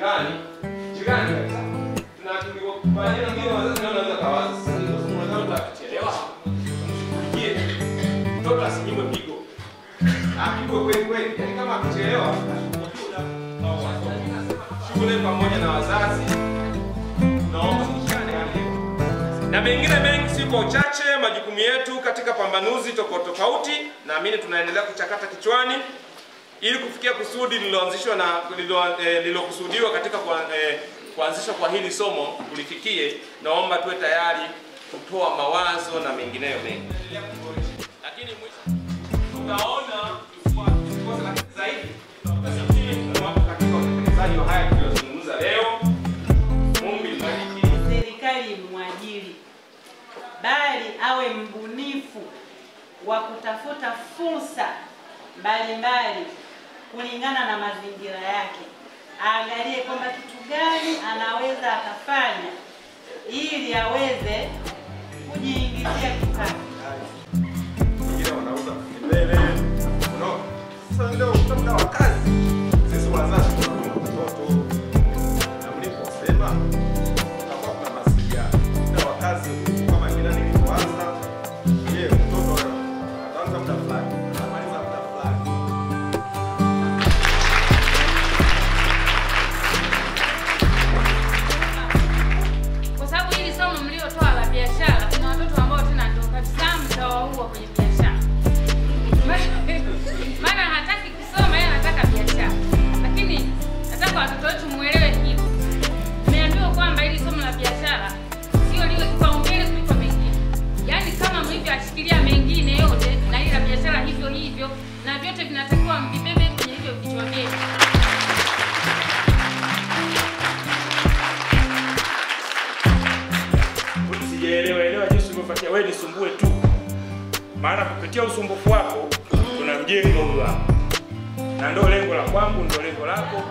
Jirani, jirani kabisa. Tunakubaliana wengine wazazi ndio wanaweza kawaza. Sasa ndio tunataka kuchelewa. Tumshughulikie. Mtoto asinyimwe pigo. Apigwe kweli kweli. Yaani kama akichelewa ashughulikiwe. Shule pamoja na wazazi tunaomba tushane leo. Na mengine mengi si kwa uchache, majukumu yetu katika pambanuzi tofauti tofauti, naamini tunaendelea kuchakata kichwani ili kufikia kusudi lililoanzishwa na lililokusudiwa katika kuanzishwa kwa hili somo kulifikie. Naomba tuwe tayari kutoa mawazo na mengineyo mengi. Lakini mwisho tutaona tusikose zaidi katika utekelezaji wa haya tuliyozungumza leo. Mungu ibariki. Serikali mwajiri, bali awe mbunifu wa kutafuta fursa mbalimbali kulingana na mazingira yake. Aangalie kwamba kitu gani anaweza akafanya ili aweze kujiingizia kipato. Wengine wanauza mbele. Unaona? Sasa leo muda wa kazi sisi wazazi tunatuma watoto, na mliposema tutakuwa kuna mawasiliano. Muda wa kazi kama kila nilipoanza, je, mtoto ataanza muda fulani, atamaliza muda fulani. Kwa sababu hili somo mliotoa la biashara, kuna watoto ambao tena ndio kabisa mtawaua kwenye biashara. Maana hataki kusoma, yeye anataka biashara. Lakini nataka watoto wetu muelewe hilo. Nimeambiwa kwamba hili somo la biashara sio liwe kipaumbele kuliko mengine. Yaani kama mlivyoashikilia mengine yote na hili la biashara hivyo hivyo, na vyote vinatakiwa mvibebe kwenye hivyo vichwa vyenu. Sijaelewa jinsi ulivyofuatia wewe, nisumbue tu. Maana kupitia usumbufu wako tunamjenga huyu hapa. Na ndio lengo la kwangu, ndio lengo lako.